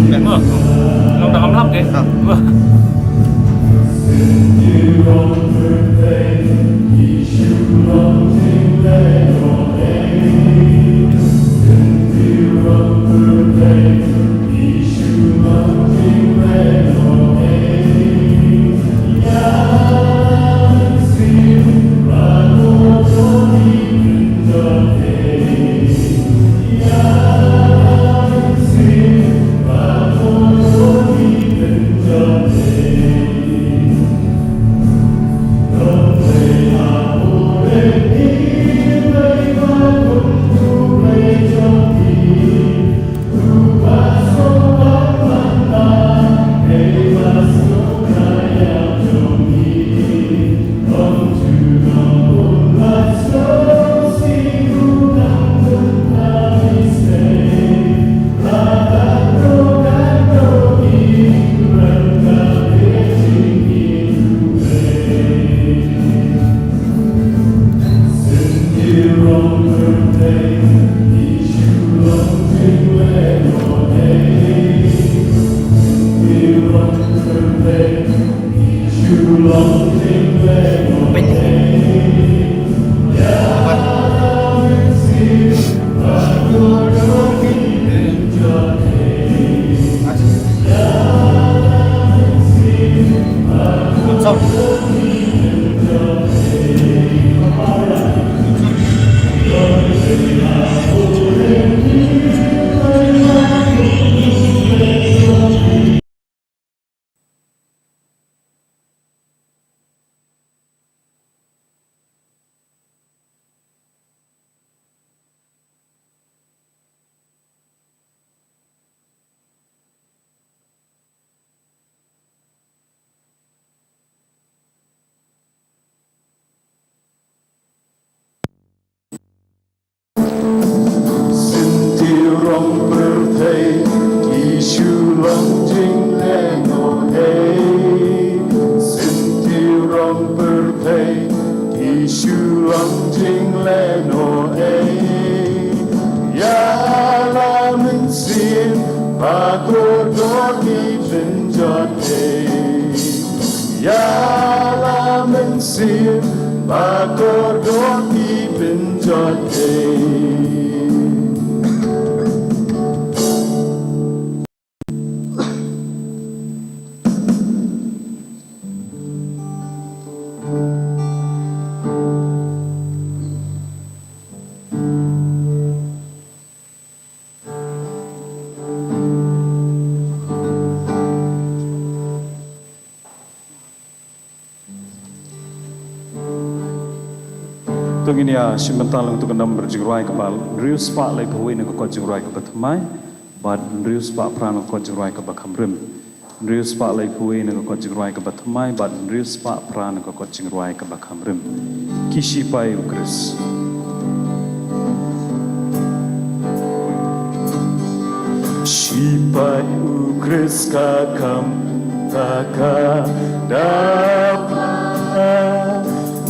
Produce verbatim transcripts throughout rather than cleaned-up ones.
Wah, long da kam lap ke. Wah. Synti rom pyrthei, ki shu long jingleh noh ei. Synti rom pyrthei, ki shu long jingleh noh ei. Ïa la mynsiem ba kordor ki pynjot ei. Ïa la mynsiem ba kordor ki pynjot ei. To ngin ïa shim bynta lang tu ka nambar jingrwai kaba hynriew spah laiphew wei na ka kot jingrwai kaba thymmai bad hynriew spah phra na ka kot jingrwai kaba kham rim. Hynriew spah laiphew wei na ka kot jingrwai kaba thymmai bad hynriew spah phra na ka kot jingrwai kaba kham rim. Ki Shipai U Khrist. Shipai U Khrist ka kham ka ka dawa.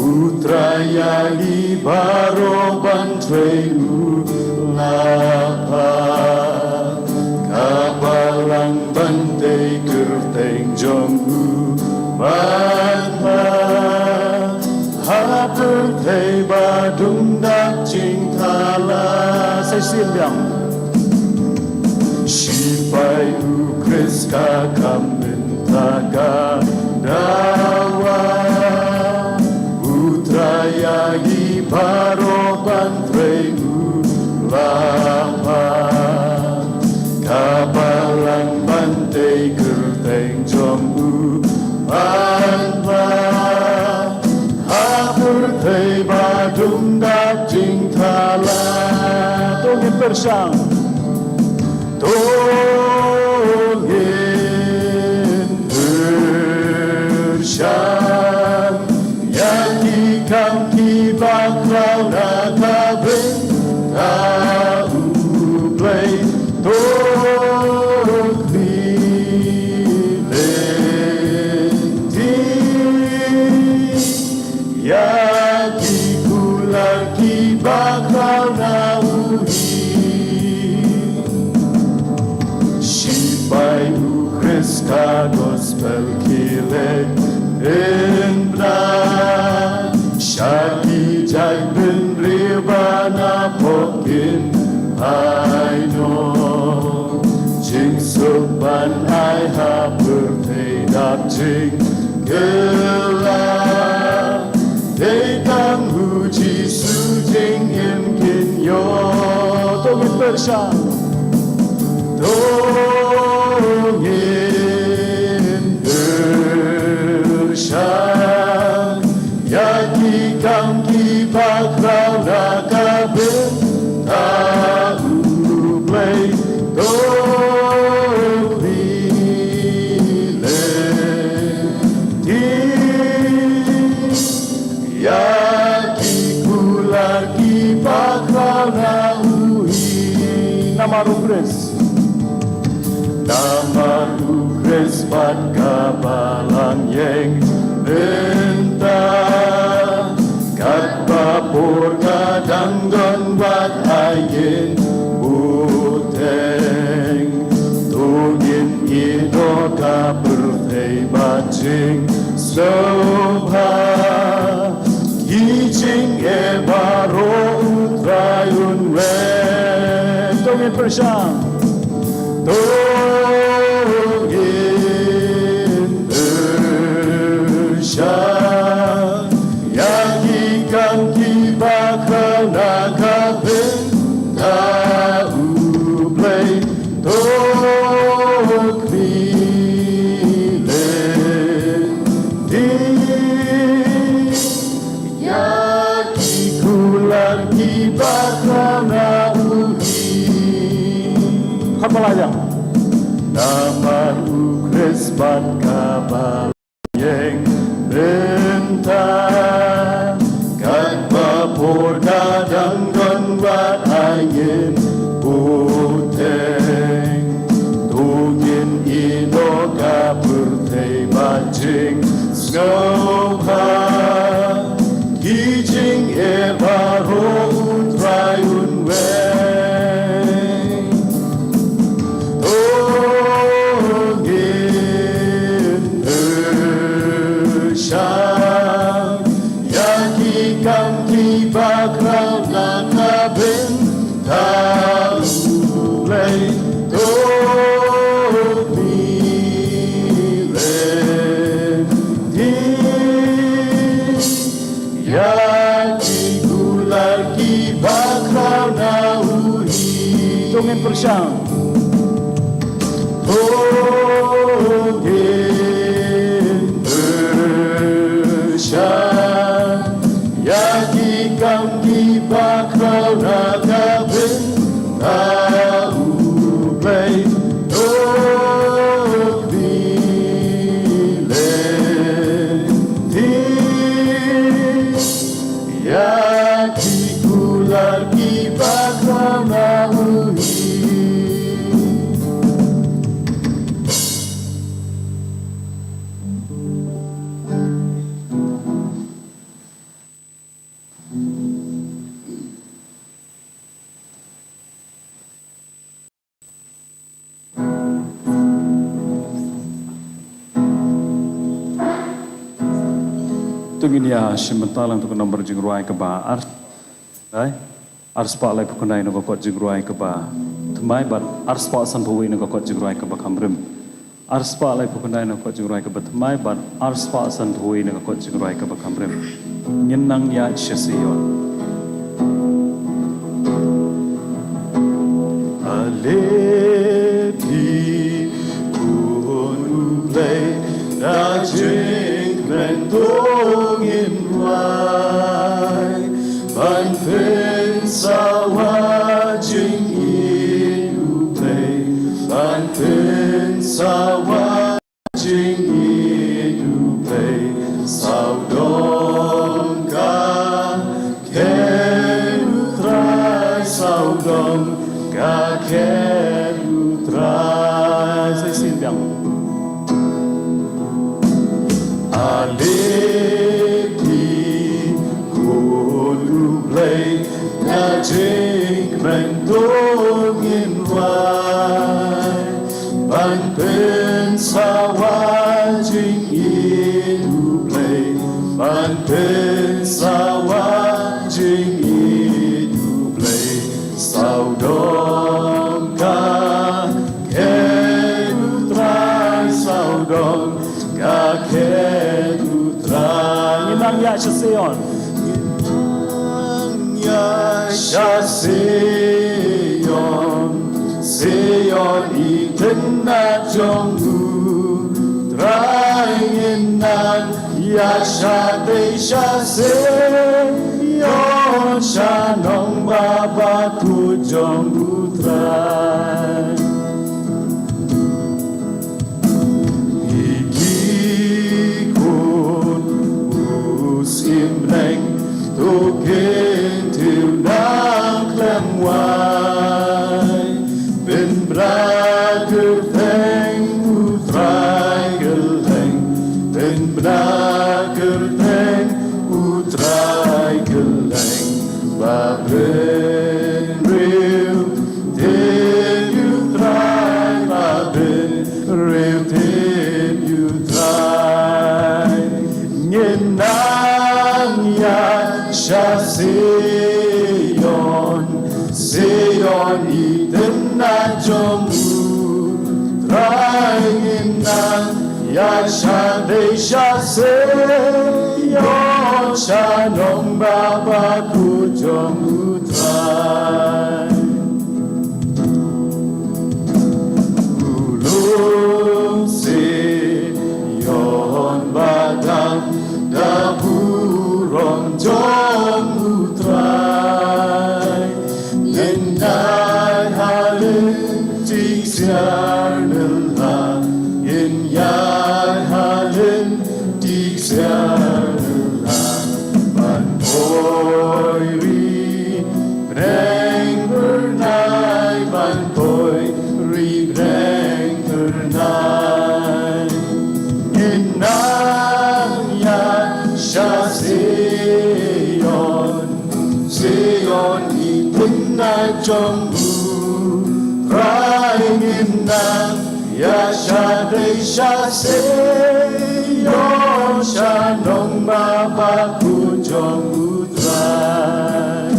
U Trai ïa ngi baroh ban trei u la pha. Ka balang ban tei kyrteng jong u ban pha. Ha pyrthei ba dum dak jingthala. Sa shisien biang. Shipai U Khrist ka kham bynta ka dawa. U Trai ïa ngi baroh ban trei u la pha. Ka balang ban tei kyrteng jong u ban pha. Ha pyrthei ba dum dak jingthala. To ngin pyrshang. To ngin pyrshang ïa ki kam kiba khraw na ka bynta U Blei. To khmih lynti ïa ki kular kiba khraw na u hi. Pynbna sha ki jait bynriew ba na pdeng pynthor. Jingsuk ban ai ha pyrthei dap jingkylla. Dei tang u Jisu jingim kin ïoh. To ngin pyrshang. To ngin pyrshang ïa ki kam kiba khraw na ka bynta U Blei. To khmih lynti ïa ki kular kiba khraw na u hi. Namar U Khrist. Namar U Khrist bad ka balang ïeng mynta. Katba por ka dang don wat ai ngin bteng. To ngin ïehnoh ka pyrthei bad jingsngewbha. Ki jingeh baroh U Trai un weng. To ngin pyrshang. To ngin pyrshang ïa ki kam kiba khraw na ka bynta U Blei. To khmih lynti ïa ki kular kiba khraw na u hi. Kham bha la ïa. Namar U Khrist bad ka balang ïeng mynta. Katba por ka dang don wat ai ngin bteng. To ngin ïehnoh ka pyrthei bad jingsngewbha. Ki jingeh baroh U Trai un weng. To ngin pyrshang ïa ki kam kiba khraw na ka bynta U Blei. To khmih lynti ïa ki kular kiba khraw na u hi. To ngin pyrshang. To ngin pyrshang ïa ki kam kiba khraw na ka bynta U Blei. To khmih lynti ïa ki kular kiba khraw na u hi. To ngin ïa shim bynta lang to ka nombar jingrwai kaba ar, dei, ar spah laiphew khyndai na ka kot jingrwai kaba thymmai bad ar spah sanphew wei na ka kot jingrwai kaba kham rim. Ar spah laiphew khyndai na ka kot jingrwai kaba thymmai bad ar spah sanphew wei na ka kot jingrwai kaba kham rim. Ngin nang ïa shisien. Ale phi khun U Blei, da jingkmen to ngin rwai ban pynsawa jingïeit U Blei, ban pynsawa jingïeit U Blei. Sawdong ka khet U Trai, sawdong ka khet U Trai. Sa shisien biang. Ale phi khun U Blei, da jingkmen to ngin rwai ban pynsawa jingïeit Ban pynsawa jingïeit U Blei, sawdong ka khet U Trai, sawdong ka khet U Trai. Ngin nang ïaid sha Sion. Ngin nang ïaid sha Sion, Sion i tynnat jong U Trai, ngin nang ïaid shatei sha Sion, sha nongbah bakhuid jong U Trai. Ïa ki khun u symblang, to kyntiew nang khlem wai. Pynbna kyrteng U Trai kylleng, pynbna kyrteng U Trai kylleng. Ba briew tip ïa U Trai, ba briew tip ïa U Trai. Ngin nang ïaid sha Sion, Sion i tynnat jong U Trai, ngin nang ïaid shatei sha Sion, sha nongbah bakhuid jong U Trai. U lum Sion ba dang da burom jong U Trai. Ngin ïaid ha lynti ksiar nylla, ngin ïaid ha lynti ksiar nylla. Ban poi ri bneng phyrnai, ban poi ri bneng phyrnai. Ngin nang ïaid sha Sion, Sion i tynnat jong U Trai, ngin nang ïaid shatei sha Sion, sha nongbah bakhuid jong U Trai.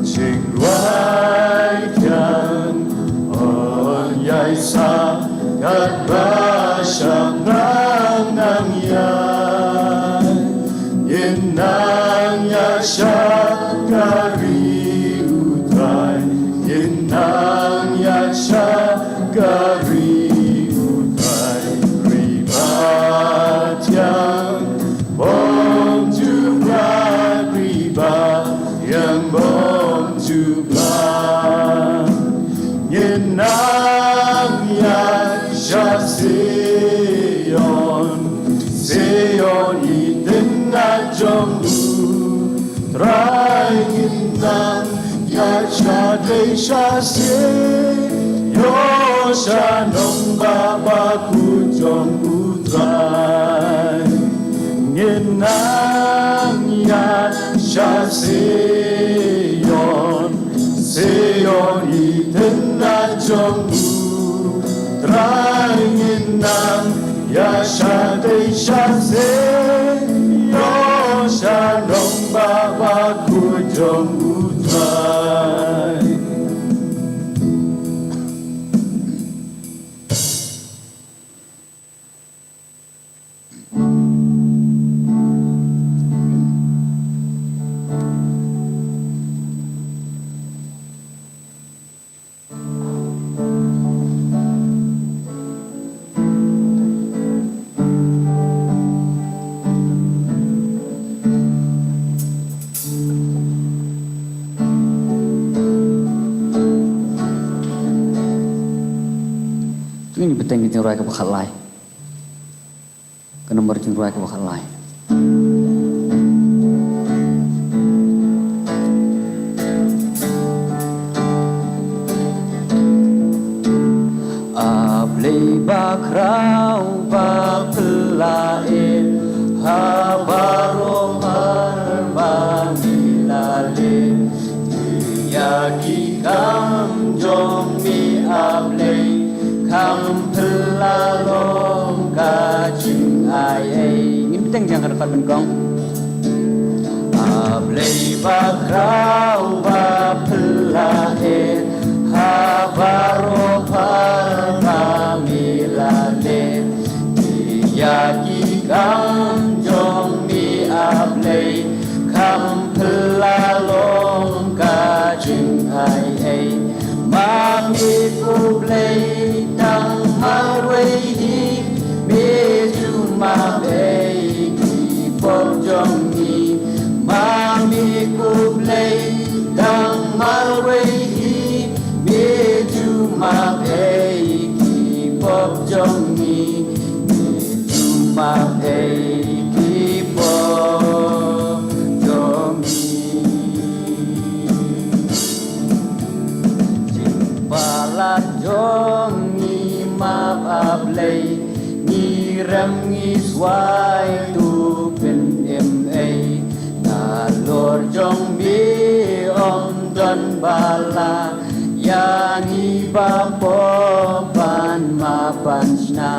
Jingrwai thiang yn ïai sah katba shaphrang nang ïaid. Ngin nang ïaid sha ka ri U Trai, ngin nang ïaid sha ka ri U Trai. Ri ba thiang bym ju blah, ri ba thiang bym ju blah. Ngin nang ïaid sha Sion, Sion i tynnat jong U Trai, ngin nang ïaid shatei sha Sion, sha nongbah bakhuid jong U Trai. Ngin nang ïaid sha Sion, Sion i tynnat jong U Trai, ngin nang ïaid shatei sha Sion, sha nongbah bakhuid jong U Trai. Ngin bteng ki jingrwai kaba khatlai. Ka number jingrwai kaba khatlai. A Blei bakhraw baphylla, ha baroh ar ba ngi la leh. Ïa ki kam jong me A Blei, kham phylla long ka Ïa nga record ban kong. A Blei ba khraw ba phylla eh, ha baroh phar ba me la leh. Ïa ki kam jong me A Blei, kham phylla long ka jingai ei. Ma me khublei tang marwei hi, me ju map ei ki pop jong ngi. Ma me khublei tang marwei hi, me ju map ei ki pop jong ngi. Me ju map ei ki pop jong ngi. Jingpalat jong ngi map A Blei, ngi rem ngi swai tu pyn-im ei. Nalor jong me ym don ba lah ïa ngi ba pop ban map ban shna.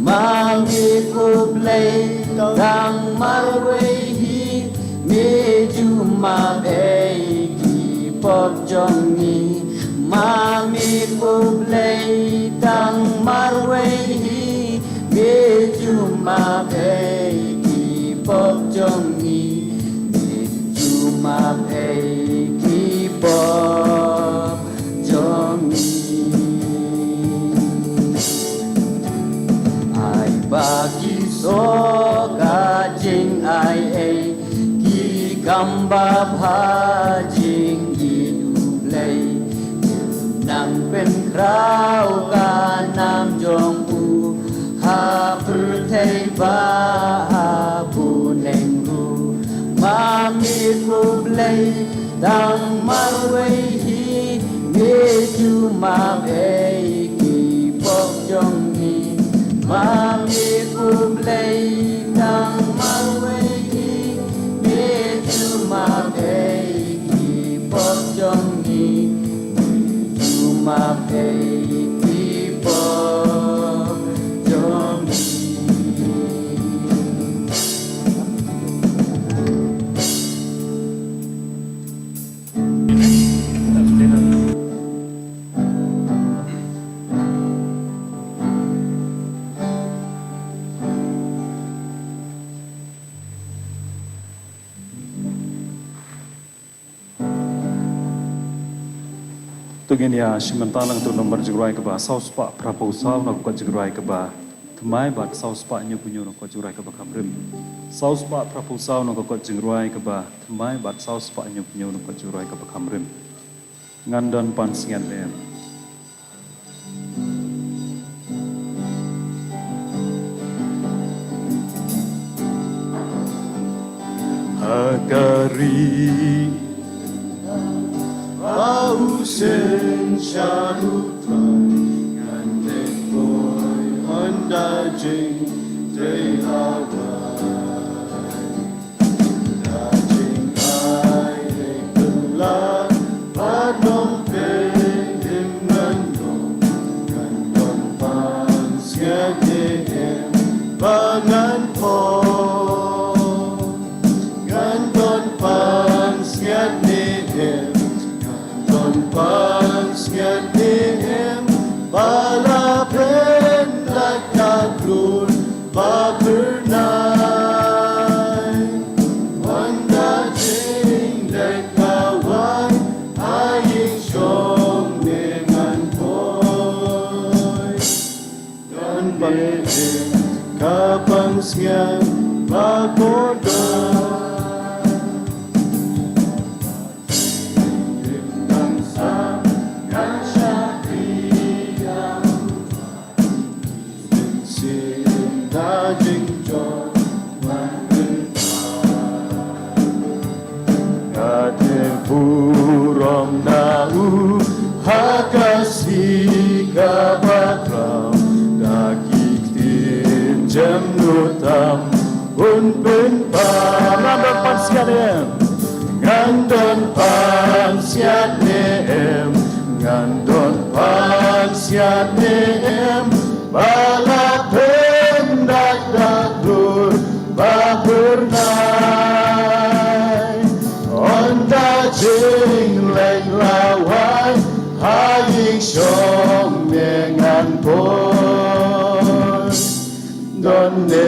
Ma me khublei tang marwei hi, me ju map ei ki pop jong ngi. Ma me khublei tang marwei hi, me ju map ei ki pop jong ngi. Me ju map ei ki pop jong ngi. Ai ba ki suk ka jingai ei, ki kam ba bha jingïeit U Blei. Nang pynkhraw ka nam jong u ha pyrthei bad ha bneng ruh. Ma me khublei tang marwei hi, me ju map ei ki pop jong ngi. Ma me khublei tang marwei hi, me ju map ei ki pop jong ngi. Me ju map ei ki pop jong ngi. To ngin ïa shim bynta lang tu nambar jingrwai kaba saw spah phra phew saw na ka kot jingrwai kaba thymmai bad saw spah hynñiew phew hynñiew na ka kot jingrwai kaba kham rim. Saw spah phra phew saw na ka kot jingrwai kaba thymmai bad saw spah hynñiew phew hynñiew na ka kot jingrwai kaba kham rim. Ngan don pan sngiat ne em. Ha ka ri ba u seng sha u Trai, ngan leh poi ynda jingtei la wai. Ynda jingai dei pynlait bad nongpynim ngan long, ngan don pan sngiat ne em ba ngan poi. Ngan don pan sngiat ne em, ngan don pan sngiat ne em ba la pynlait ka khlur ba phyrnai. Ynda jingleh ka wai ha ïing shong ne ngan poi. Ngan pang ka pang sngiat ba kordor. Ka dei burom na u ha ka sngi kaba khraw, da ki ktien jemnud tam un pynpaw. Ngan don pan sngiat ne em. Ngan don pan sngiat ne em. Ngan don pan sngiat ne em. Ba la pynlait da khlur ba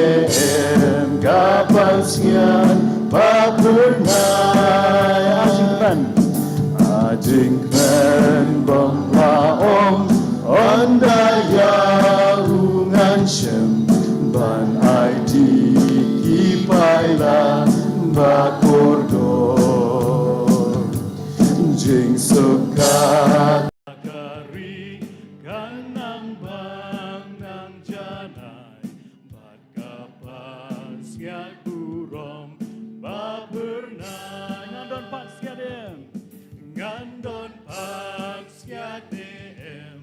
Em ka pansngiat ba phyrnai. A jingkmen, a jingkmen bym la ong, ynda ïa u ngan shem ban aiti ki paila ba kordor. Jingsuk ka ka ri kan nang bang nang janai, bad ka pansngiat burom ba phyrnai. Ngan don pansngiat ne em? Ngan don pansngiat ne em?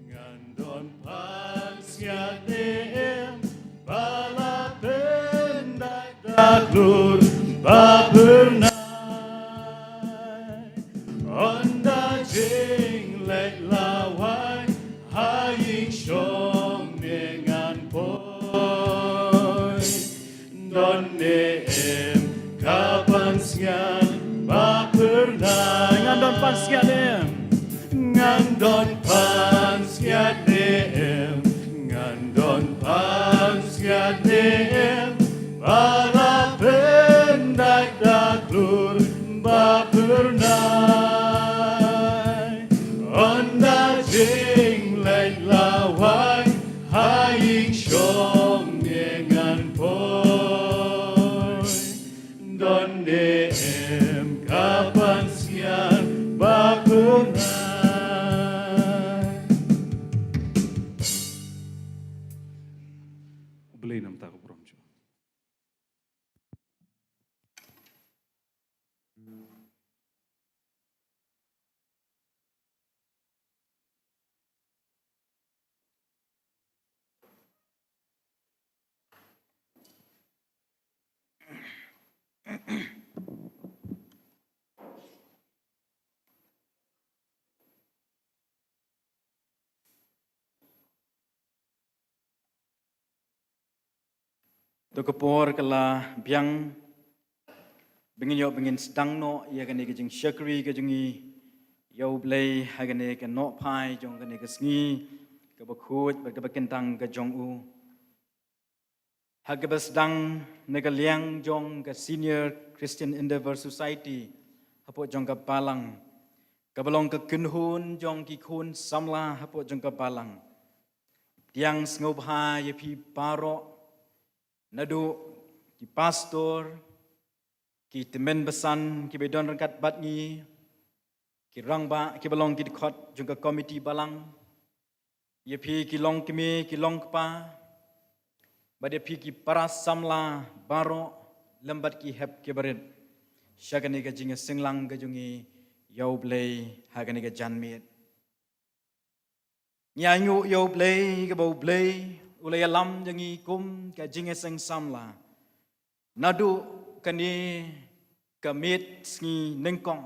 Ngan don pansngiat ne em? Ba la pyndait da klur ba phyrnai. Ynda jingleh lawei ha ïing shong ne ngan poi. Don ne em ka pansngiat ba phyrnai? Ngan don pansngiat ne em? Ngan don pansngiat ne em? Ngan don pansngiat ne em? Ba la pyndait da klur ba phyrnai. Ynda jingleh lawei ha ïing shong ne ngan poi. Don ne em ka pansngiat ba phyrnai? Blei namar ka burom jong. To ka por ka la biang, ba ngin ïoh ba ngin sdang noh ïa kane ka jingshakri ka jong ngi ïa U Blei ha kane ka nohphai jong kane ka sngi kaba khuid bad kaba kyntang ka jong u. Ha kaba sdang na ka liang jong ka Senior Christian Endeavour Society hapoh jong ka balang, kaba long ka kynhun jong ki khun samla hapoh jong ka balang. Pdiang sngewbha ïa phi baroh, naduh ki pastor, ki tymmen basan kiba don ryngkat bad ngi, ki rangbah kiba long ki dkhot jong ka komiti balang, ïa phi ki longkmie ki longkpa, bad ïa phi ki para samla baroh lem bad ki hep ki barit sha kane ka jingïaseng lang ka jong ngi ïa U Blei ha kane ka janmiet. Ngi ainguh ïa U Blei kaba U Blei u la ïalam ïa ngi kum ka jingïaseng samla naduh kane ka miet sngi nyngkong,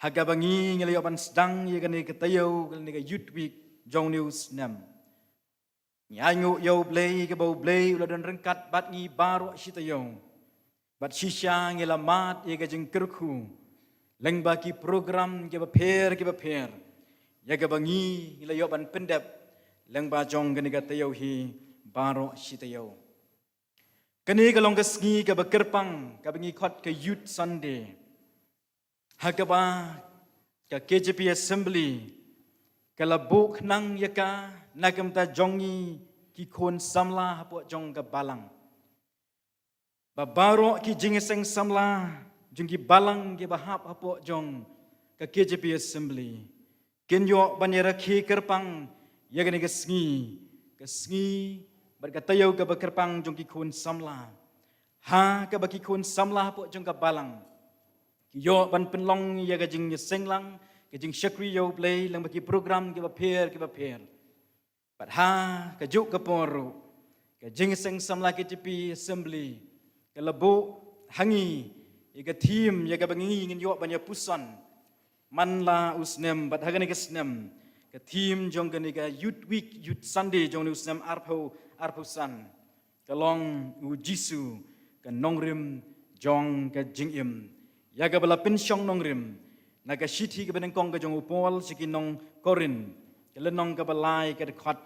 ha kaba ngi ngi la ïoh ban sdang ïa kane ka taïew, kane ka Youth Week jong une u snem. Ngi ainguh ïa U Blei kaba U Blei u la don ryngkat bad ngi baroh shi taïew. Bad shisha ngi la mad ïa ka jingkyrkhu lyngba ki program kiba pher kiba pher, ïa kaba ngi ngi la ïoh ban pyndep lyngba jong kane ka taïew hi baroh shi taïew. Kane ka long ka sngi kaba kyrpang kaba ngi khot ka Youth Sunday, ha kaba ka K J P Assembly ka la buh khnang ïa ka na ka bynta jong ngi ki khun samla hapoh jong ka balang. Ba baroh ki jingïaseng samla jong ki balang kiba hap hapoh jong ka K J P Assembly kin ïoh ban ïarakhe kyrpang ïa kane ka sngi, ka sngi bad ka taïew kaba kyrpang jong ki khun samla, ha kaba ki khun samla hapoh jong ka balang ki ïoh ban pynlong ïa ka jingïaseng lang, ka jingshakri ïa U Blei lyngba ki program kiba pher kiba pher. Bad ha kajuh ka por ruh, ka jingïaseng samla K J P Assembly ka la buh ha ngi ïa ka theme ïa kaba ngi ngin ïoh ban ïa puson man la u snem bad ha kane ka snem. Ka theme jong kane ka Youth Week, Youth Sunday jong une u snem arphew arphew san, ka long U Jisu, ka nongrim jong ka jingim, ïa kaba la pynshong nongrim na ka shithi kaba nyngkong ka jong u Paul sha ki nong Korinth, ka lynnong kaba lai, ka dkhot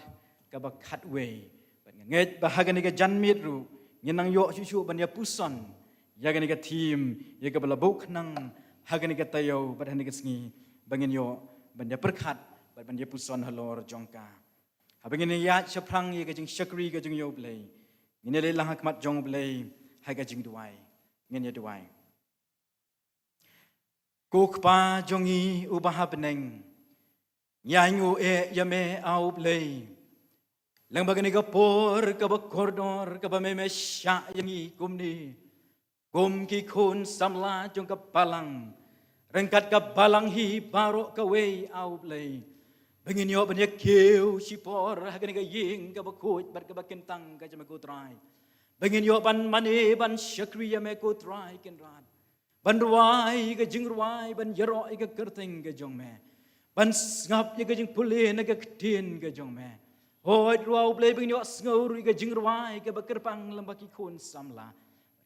kaba khatwei. Bad ngan Ngeit ba ha kane ka janmiet ruh ngin nang ïoh shuh shuh ban ïa puson ïa kane ka theme ïa kaba la buh khnang ha kane ka taïew bad ha kane ka sngi ba ngin ïoh ban ïa pyrkhat bad ban ïa puson halor jong ka. Haba ngin ïa shaphrang ïa ka jingshakri ka jong ïa U Blei, ngin ïa leit lang ha khmat jong U Blei ha ka jingduwai. Ngin ïa duwai. Ko Kpa jong ngi uba ha bneng, ngi ainguh eh ïa me, A U Blei, lyngba kane ka por kaba kordor kaba me me shah ïa ngi kumne kum ki khun samla jong ka balang, ryngkat ka balang hi baroh kawei, A U Blei, ba ngin ïoh ban ïa kiew shipor ha kane ka ïing kaba khuid bad kaba kyntang ka jong me, ko Trai, ba ngin ïoh ban mane ban shakri ïa me, ko Trai Kynrad, ban rwai ka jingrwai, ban ïaroh ïa ka kyrteng ka jong me, ban sngap ïa ka jingpule na ka ktien ka jong me. Hooid ruh, A U Blei, ba ngin ïoh sngew ruh ïa ka jingrwai kaba kyrpang lyngba ki khun samla.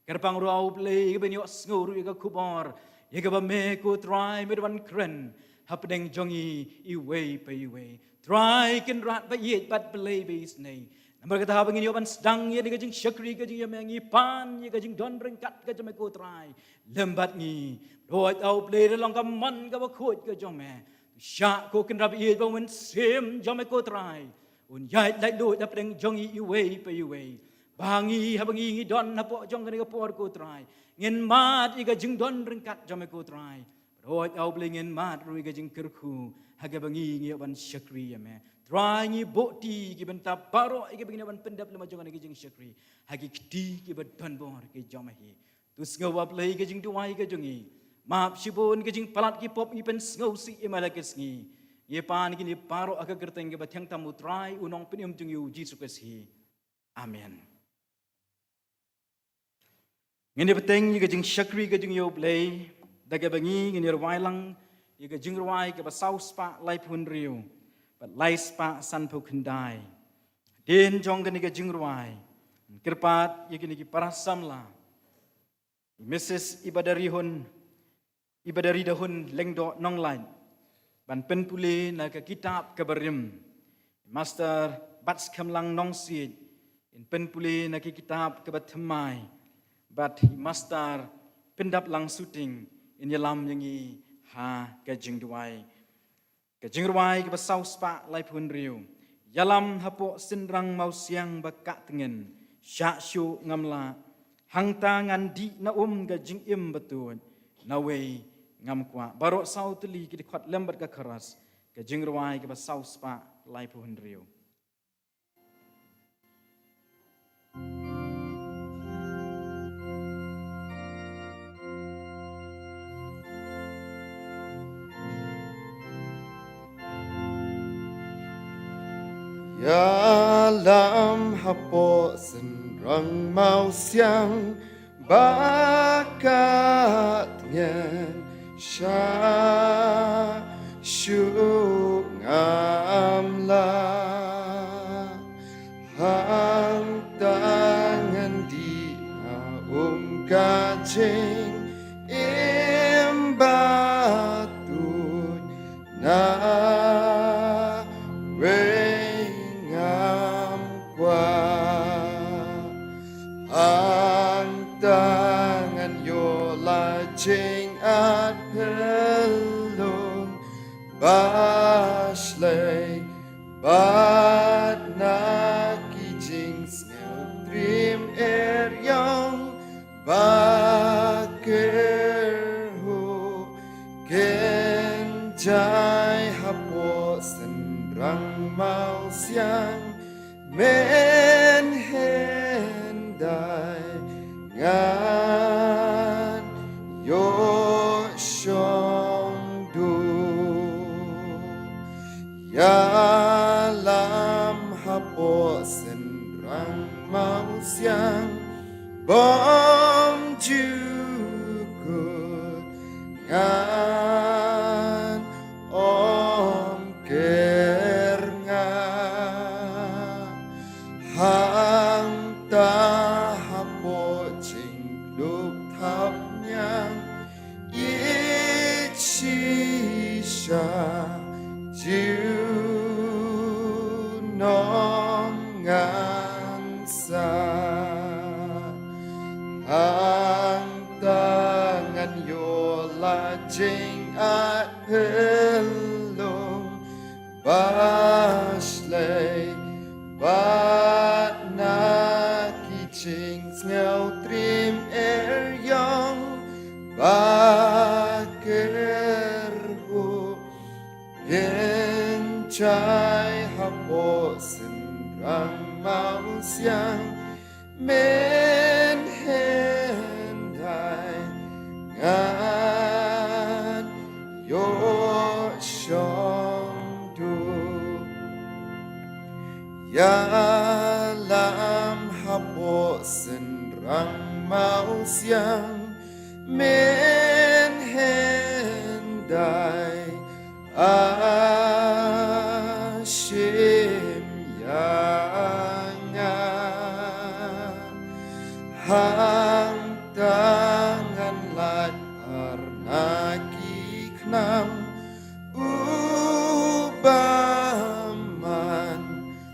Kyrpang ruh, A U Blei, ba ngin ïoh sngew ruh ïa ka khubor ïa kaba me, ko Trai, me dei ban kren hapdeng jong ngi iwei pa iwei. Trai Kynrad ba ïeit bad Blei ba isynei, namar kata haba ngin ïoh ban sdang ïa kane ka jingshakri ka jong ïa me, ngi pan ïa ka jingdon ryngkat ka jong me, ko Trai, lem bad ngi. Hooid, A U Blei, da long ka mon kaba khuid ka jong me. To shah, ko Kynrad ba ïeit, ba U Mynsiem jong me, ko Trai, un ïaid laitluid hapdeng jong ngi iwei pa iwei, ba ngi, haba ngi, ngi don hapoh jong kane ka por, ko Trai, ngin mad ïa ka jingdon ryngkat jong me, ko Trai. Hooid, A U Blei, ngin mad ruh ïa ka jingkyrkhu ha kaba ngi, ngi ïoh ban shakri ïa me. Trai, ngi buh kti ki bynta baroh ïa kaba ngin ïoh ban pyndep lyngba jong kane ka jingshakri ha ki kti kiba don bor ki jong me hi. To sngew, A U Blei, ka jingduwai ka jong ngi. Map shibun ka jingpalat ki pop ngi pynsngewsih ïa me ha kane ka sngi. Ngi pan kine baroh ha ka kyrteng kaba thiang tam U Trai, U Nongpynim jong ngi U Jisu Khrist hi. Amen. Ngin ïa bteng ïa ka jingshakri ka jong ïa U Blei da kaba ngi, ngin ïa rwai lang ïa ka jingrwai kaba saw spah laiphew hynriew bad lai spah sanphew khyndai. Hadien jong kane ka jingrwai, ngan kyrpad ïa kine ki para samla, Mrs Ibadarihun, Ibadarida Hun Lyngdoh Nonglait, ban pynpule na ka kitab kaba rim. Master Batskhem Lang Nongsiej, in pynpule na ka kitab kaba thymmai. Bad Master Pyndaplang Suting, in ïalam ïa ngi ha ka jingduwai. Ka jingrwai kaba saw spah laiphew hynriew. Ïalam hapoh synrang mawsiang ba kah tngen, shah shuh ngam lah, hangta ngan dih na um ka jingim ba tuid, nawei ngam kwah. Baroh saw tylli ki dkhot lem bad ka chorus, ka jingrwai kaba saw spah laiphew hynriew. Ïalam hapoh synrang mawsiang ba kah tngen, shah shuh ngam lah, hangta ngan dih na um ka jingim ba tuid, nawei ngam kwah. Hangta ngan ïoh la jingat phyllung ba shlei, bad na ki jingsngew triem eriong ba kyrhuh. Kynjai hapoh synrang mawsiang, mynhyndai ngan ïoh shong duh. Ïalam hapoh synrang mawsiang bymjukut, ngan ym kyrngah. Hangta hapoh jingkluk thapniang, ïeit shisha junom ngan Hangta ngan ïoh la jingïapylong bashlei bad na ki jingsngew trim eriong ba kyrhuh. Kynjai hapoh synrang mawsiang, men hyndai ngan ïoh shong duh. Ïalam hapoh synrang mawsiang, men hyndai a shim ïa nga. Hangta ngan lait ar na ki khnam uba man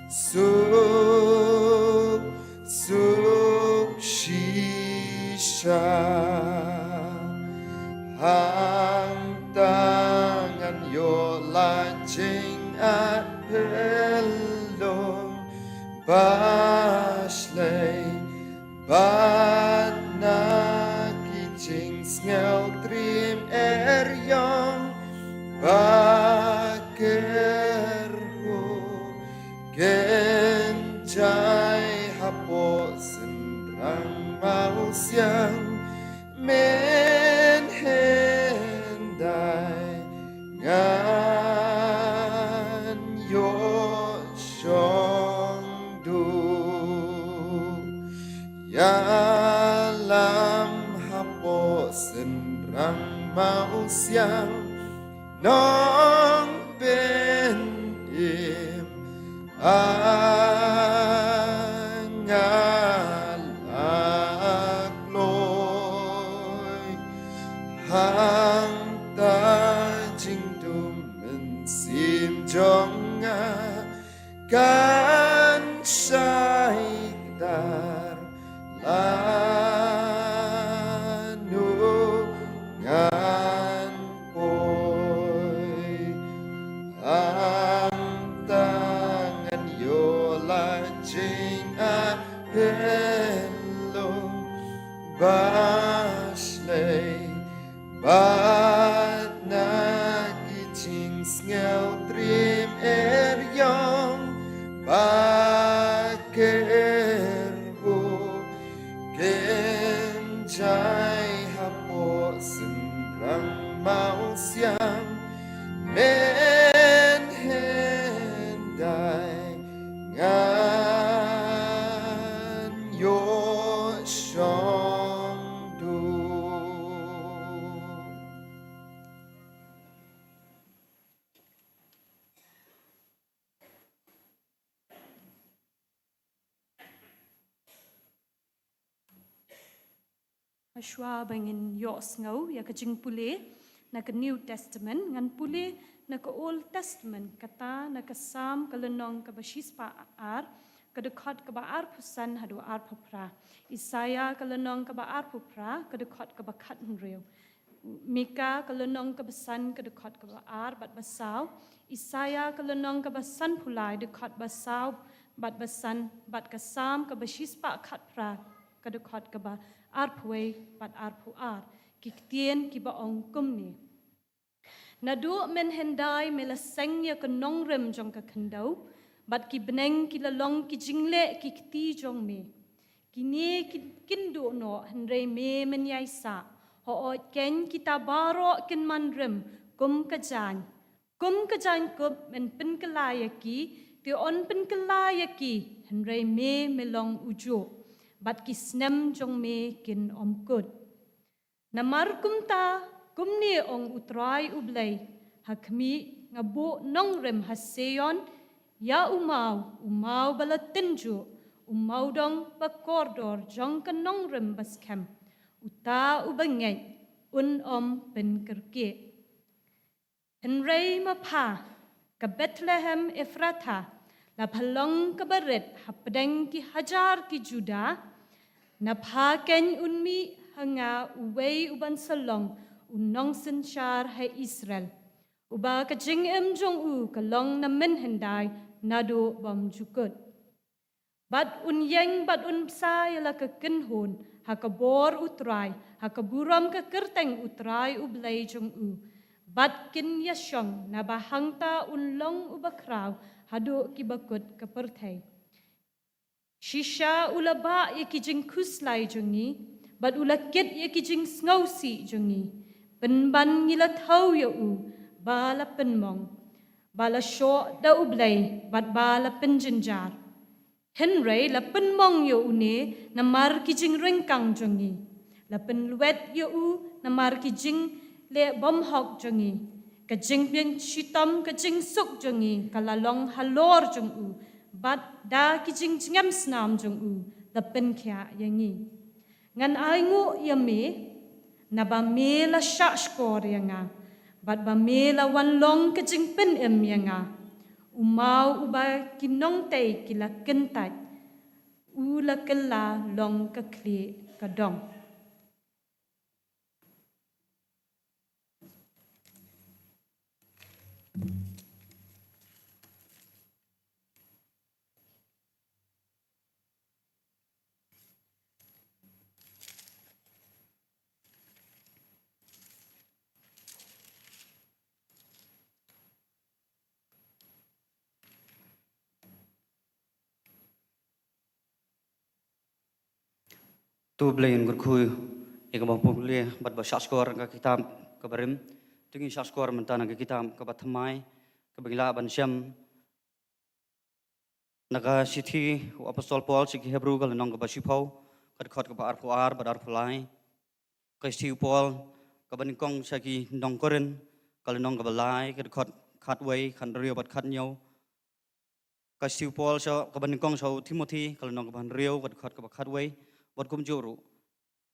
suk suk shisha. Hangta ngan ïoh la jingïapylong bashlei bad na ki jingsngew trim eriong ba kyrhuh. Kynjai hapoh synrang mawsiang, men hyndai ngan ïoh shong duh. Ïalam hapoh synrang mawsiang, Nongpynim a nga la kloi. Hangta jingdum mynsiem jong nga kan shai kdar lano ngan poi. Hangta ngan ïoh la jingïapylong bashlei bad na ki jingsngew trim eriong ba kyrhuh. Kynjai hapoh synrang mawsiang, men hyndai ngan ïoh shong duh. Hashwa ba ngin ïohsngew ïa ka jingpule na ka New Testament, ngan pule na ka Old Testament, kata na ka Salm ka lynnong kaba shispah ar, ka dkhot kaba arphew san haduh arphew phra. Isaïah ka lynnong kaba arphew phra, ka dkhot kaba khathynriew. Mika ka lynnong kaba san, ka dkhot kaba ar bad ba saw. Isaïah ka lynnong kaba sanphew lai, dkhot ba saw bad ba san, bad ka Salm kaba shispah khatphra, ka dkhot kaba arphew wei bad arphew ar. Ki ktien kiba ong kumne: Naduh mynhyndai me la seng ïa ka nongrim jong ka khyndew, bad ki bneng ki la long ki jingleh ki kti jong me. Kine kin, kin duh noh, hynrei me men ïai sah. Hooid, kein kita baroh kin man rim kum ka jaiñ. Kum ka jaiñkup men pynkylla ïa ki, te yn pynkylla ïa ki, hynrei me, me long u juh, bad ki snem jong me kin ym kut. Namar kumta, kumne ong U Trai U Blei: Ha khmih, nga buh nongrim ha Seion, ïa u maw, u maw ba la tynjuh, u mawdong ba kordor jong ka nongrim ba skhem. Uta uba ngeit un ym pynkyrkieh. Hynrei ma pha, ka Bethlehem Ephrathah, la pha long kaba rit hapdeng ki hajar ki Judah, Na pha keiñ un mih ha nga uwei u ban sa long u nongsynshar ha Israel, uba ka jingim jong u ka long na mynhyndai naduh bymjukut. Bad un ïeng bad un bsa ïa la ka kynhun ha ka bor U Trai, ha ka burom ka kyrteng U Trai U Blei jong u. Bad kin ïashong, naba hangta un long uba khraw haduh ki bakut ka pyrthei. Shisha u la bah ïa ki jingkhuslai jong ngi, bad u la kit ïa ki jingsngewsih jong ngi. Pynban ngi la thew ïa u ba la pynmong, ba la shoh da U Blei, bad ba la pynjynjar. Hynrei la pynmong ïa une namar ki jingryngkang jong ngi. La pynlwet ïa u namar ki jingleh bymhok jong ngi. Ka jingpynshitom ka jingsuk jong ngi ka la long halor jong u, bad da ki jingjngem snam jong u la pynkhiah ïa ngi. Ngan ainguh ïa me, naba me la shahshkor ïa nga, bad ba me la wan long ka jingpynim ïa nga. U maw uba ki nongtei ki la kyntait, u la kylla long ka khlieh ka dong. To U Blei un kyrkhu ïa kaba pule bad ba shahshkor ka kitab kaba rim. To ngin shahshkor mynta na ka kitab kaba thymmai kaba ngi lah ban shem na ka shithi u Apostol Paul sha ki Hebru ka lynnong kaba shiphew, ka dkhot kaba arphew ar bad arphew lai. Ka shithi u Paul kaba nyngkong sha ki nong Korinth, ka lynnong kaba lai, ka dkhot khatwei, khathynriew bad khathynñiew. Ka shithi u Paul sha, kaba nyngkong sha u Timothi, ka lynnong kaba hynriew, ka dkhot kaba khatwei, bad kumjuh ruh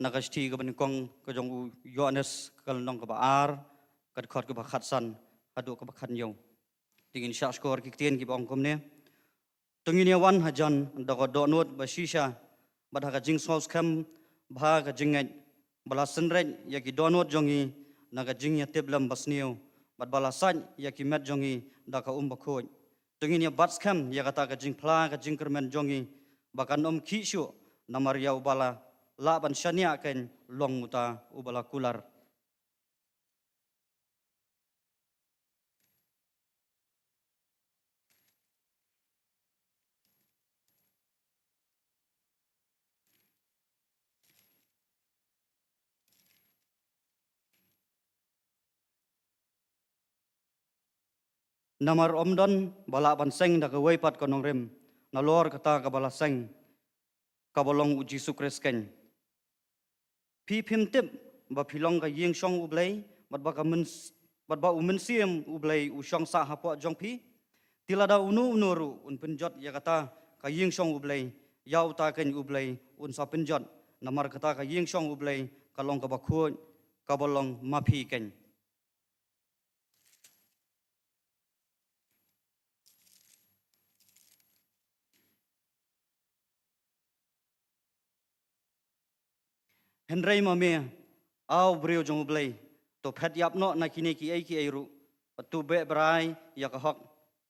na ka shithi kaba nyngkong ka jong u Ïoannis, ka lynnong kaba ar, ka dkhot kaba khatsan haduh kaba khathynñiew. To ngin shahshkor ki ktien kiba ong kumne. To ngin ïa wan hajan da ka dohnud ba shisha, bad ha ka jingsngewskhem bad ha ka jingngeit, ba la synreit ïa ki dohnud jong ngi na ka jingïatiplem basniew, bad ba la sait ïa ki met jong ngi da ka um bakhuid. To ngin ïa bat skhem ïa kata ka jingphla ka jingkyrmen jong ngi, ba kan ym khih shuh, namar ïa uba la lah ban shaniah keiñ long uta uba la kular. Namar ym don ba lah ban seng da kawei pat ka nongrim, nalor kata kaba la seng, kaba long u Jisu Khrist keiñ. Phi phim tip ba phi long ka ïing shong U Blei, bad ba ka myns-, bad ba u Mynsiem U Blei u shong sah hapoh jong phi? Te lada uno uno ruh un pynjot ïa kata ka ïing shong U Blei, ïa uta keiñ U Blei un sa pynjot, namar kata ka ïing shong U Blei ka long kaba khuid, kaba long ma phi keiñ. Hynrei ma me, aw briew jong U Blei, to phet ïap noh na kine kiei kiei ruh, bad to beh brai ïa ka hok,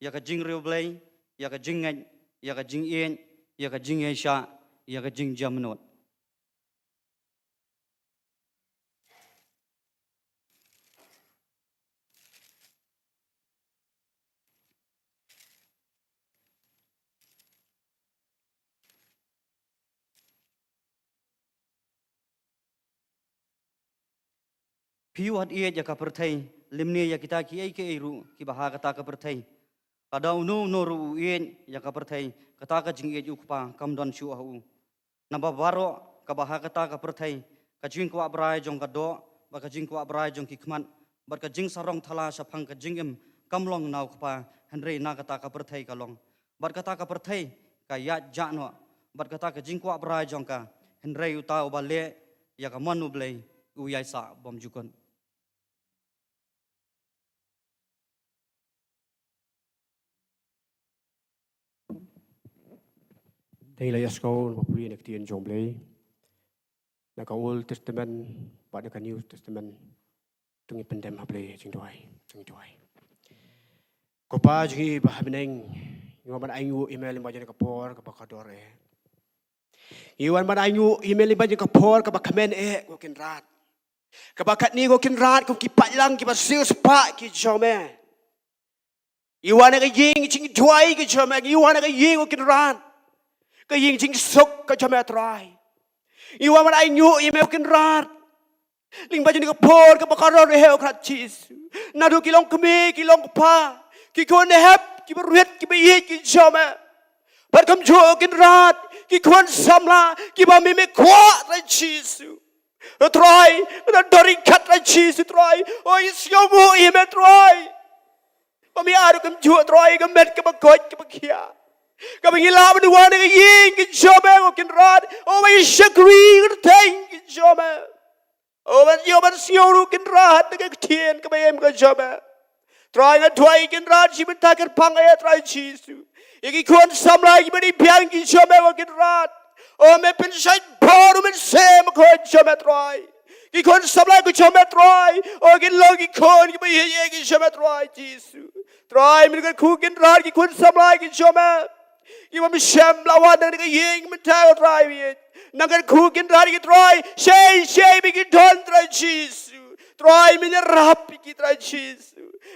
ïa ka jingriewblei, ïa ka jingngeit, ïa ka jingïeit, ïa ka jingïaishah, ïa ka jingjemnud. Phi wat ïeit ïa ka pyrthei, lymne ïa kita kiei kiei ruh kiba ha kata ka pyrthei. Lada uno uno ruh u ïeit ïa ka pyrthei, kata ka jingïeit U Kpa kam don shuh ha u. Naba baroh kaba ha kata ka pyrthei, ka jingkwah brai jong ka doh, bad ka jingkwah brai jong ki khmat, bad ka jingsarong thala shaphang ka jingim, kam long na U Kpa, hynrei na kata ka pyrthei ka long. Bad kata ka pyrthei ka ïaid jah noh bad kata ka jingkwah brai jong ka, hynrei uta uba leh ïa ka mon U Blei u ïaisah bymjukut. Dei la ïa sngewbha pule na ka ktien jong U Blei. Na ka Old Testament bad na ka New Testament. To ngin pyndem ha Blei jingduwai, jingduwai. Ko Pa jong ngi ba ha bneng, ngi wan ban ainguh ïa me lyngba jong ka por kaba kordor eh. Ngi wan ban ainguh ïa me lyngba jong ka por kaba kmen eh, ko Kynrad. Kaba katne ko Kynrad, kum ki paidlang kiba siewspah ki jong me. Ngi wan ha ka ïing jingduwai ka jong me, ngi wan ha ka ïing ko Kynrad, ka ïing jingsuk ka jong me Trai. Ngi wan ban ainguh ïa me ko Kynrad. Lyngba jong ka por kaba kordor eh ko Kynrad Jisu. Naduh ki long kmie, ki long kpa, ki khun hep, kiba rit, kiba ïeit ki jong me. Bad kumjuh ko Kynrad, ki khun samla, kiba me me kwah Trai Jisu. O Trai, nga don ryngkat Trai Jisu Trai. O, ngi sngewnguh ïa me Trai. Ba me ai kumjuh Trai, ka met kaba koit kaba khiah. Kaba ngi lah ban wan ha ka ïing ka jong me ko Kynrad. O, ba ngi shakri kyrteng ka jong me. O, ban ïoh ban sngew ruh Kynrad na ka ktien kaba im ka jong me. Trai nga duwai Kynrad shi mynta kyrpang eh Trai Jisu. Ïa ki khun samla kiba dei biang ki jong me ko Kynrad. O me pynshait bor u Mynsiem Bakhuid jong me Trai. Ki khun samla ki jong me Trai. O kin long ki khun kiba ïeit ïa ki jong me Trai Jisu. Trai men kyrkhu Kynrad ki khun samla ki jong me. Ki bym shym la wan na ka ïing mynta ko Trai ïeit. Nang kyrkhu Kynrad ki Trai. Shei shei ba ki don Trai Jisu. Trai men ïarap ïa ki Trai Jisu.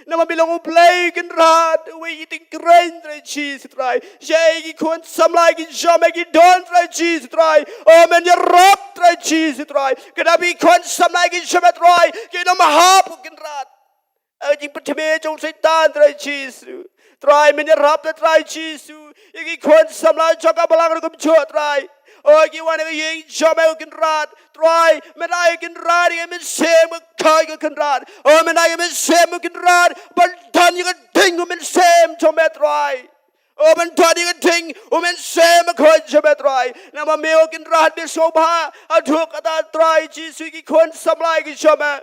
Namar me long U Blei Kynrad, uwei i tyngkreiñ Trai Jisu Trai. Shei ki khun samla ki jong me ki don Trai Jisu Trai. O men ïarap Trai Jisu Trai. Khnang ba ki khun samla ki jong me Trai kin ym hap ko Kynrad ha ka jingpynthame jong u Soitan Trai Jisu. Trai men ïarap Trai Jisu. Ïa ki khun samla jong ka balang ruh kumjuh Trai. O ki wan ha ka ïing jong me ko Kynrad. Trai men ai Kynrad ïa ka mynsiem bakhuid ko Kynrad. O men ai ïa ka mynsiem ko Kynrad ban don ïa ka ding u Mynsiem jong me Trai. O ban don ïa ka ding u Mynsiem Bakhuid jong me Trai. Namar me ko Kynrad me sngewbha haduh katta Trai Jisu ïa ki khun samla ki jong me.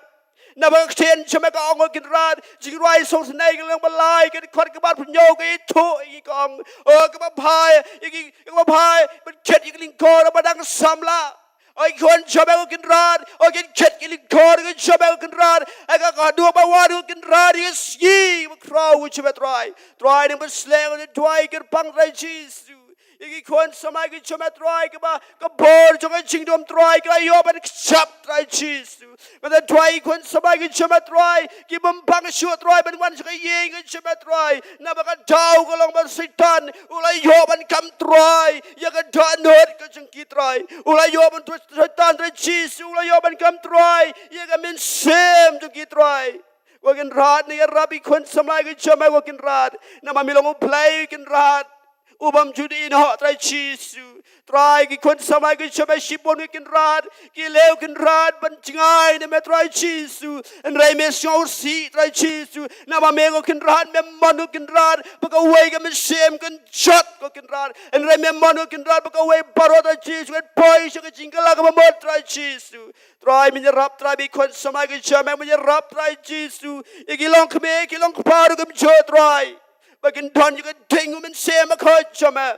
Naba ka ktien jong me ka ong ko Kynrad, Jingrwai Songsynei ka lynnong ba lai ka dkhot kaba arphew hynñiew ka ïathuh ïa ngi ka ong, o kaba bha ïa ki, kaba bha ban khet ïa ka lyngkor ba dang samla. O ki khun jong me ko Kynrad, o kin khet ïa ka lyngkor ka jong me ko Kynrad. Ïa ka, ka haduh ba wan ko Kynrad ïa ka sngi ba khraw ka jong me Trai. Trai nang pynslem ïa ka duwai kyrpang Trai Jisu. Ïa ki khun samla ki jong me Trai kiba ka bor jong ka jingdum Trai ka la ïoh ban kjap Trai Jisu. Nga duwai ïa ki khun samla ki jong me Trai ki bym bang shuh Trai ban wan sha ka ïing ka jong me Trai. Naba ka daw ka long ba u Soitan u la ïoh ban kam Trai ïa ka dohnud ka jong ki Trai. U la ïoh ban, u Soitan Trai Jisu u la ïoh ban kam Trai ïa ka mynsiem jong ki Trai. Ko Kynrad nang ïarap ïa ki khun samla ki jong me ko Kynrad. Namar me long U Blei Kynrad u bym ju dih noh Trai Jisu. Trai ki khun samla ki jong me shibun ko Kynrad ki leh ko Kynrad ban jngai na me Trai Jisu. Hynrei me sngewsih Trai Jisu. Namar me ko Kynrad me mon ko Kynrad ba kawei ka mynsiem kan jot ko Kynrad. Hynrei me mon ko Kynrad ba kawei baroh Trai Jisu kan poi sha ka jingkylla kaba mut Trai Jisu. Trai men ïarap Trai ba ki khun samla ki jong me men ïarap Trai Jisu. Ïa ki long kmie ki long kpa ruh kumjuh Trai. Ba kin don ïa ka ding u Mynsiem Bakhuid jong me.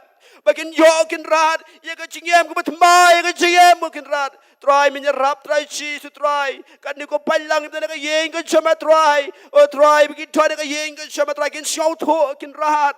Ba kin ïoh ko Kynrad ïa ka jingim kaba thymmai ïa ka jingim ko Kynrad. Trai men ïarap Trai Jisu Trai. Katne ko paidlang na ka ïing ka jong me Trai. O Trai ba kin don ïa ka ïing ka jong me Trai kin sngewthuh ko Kynrad.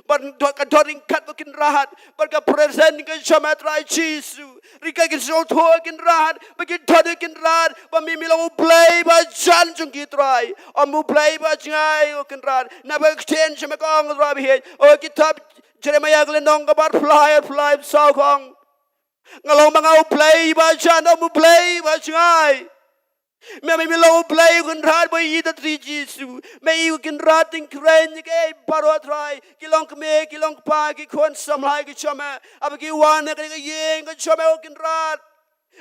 Ban don ka don ryngkat ko Kynrad. Ban ka present ka jong me Trai Jisu. Ryngkat kin sngewthuh ko Kynrad ba kin don ko Kynrad ba me me long U Blei ba jan jong ki Trai. Ym U Blei ba jngai ko Kynrad. Naba ka ktien jong me ka ong Trai ba heh. O kitab Jeremaïa ka lynnong kaba arphew lai, arphew lai, arphew saw ka ong, nga long ma nga U Blei ba jan, ym U Blei ba jngai. Me, me, me long U Blei ko Kynrad ba ïeit Trai Jisu. Me ïeit ko Kynrad tyngkreiñ ïa kiei baroh Trai. Ki long kmie, ki long kpa, ki khun samla ki jong me. Haba ki wan ha ka ïing ka jong me ko Kynrad.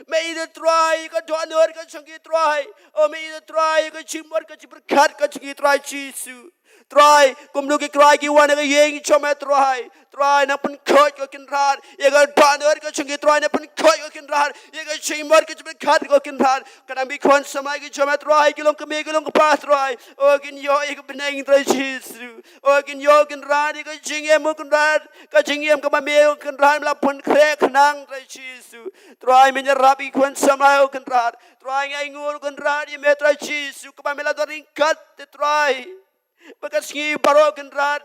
Me ïeit Trai ka dohnud ka jong ki Trai. O me ïeit Trai ka jingmut ka jingpyrkhat ka jong ki Trai Jisu. Trai, kumno ki Trai ki wan ha ka ïing jong me Trai. Trai, nang pynkhuid ko Kynrad ïa ka dohnud ka jong ki Trai, nang pynkhuid ko Kynrad ïa ka jingmut ka jingpyrkhat ko Kynrad. Ka nang ki khun samla ki jong me Trai, ki long kmie ki long kpa Trai. O kin ïoh ïa ka bneng Trai Jisu. O kin ïoh Kynrad ïa ka jingim ko Kynrad, ka jingim kaba me ko Kynrad me la pynkhreh khnang Trai Jisu. Trai, men ïarap ïa ki khun samla ko Kynrad. Trai, ngi ainguh ko Kynrad ïa me Trai Jisu, kaba me la don ryngkat te Trai. Ba ka sngi baroh Kynrad,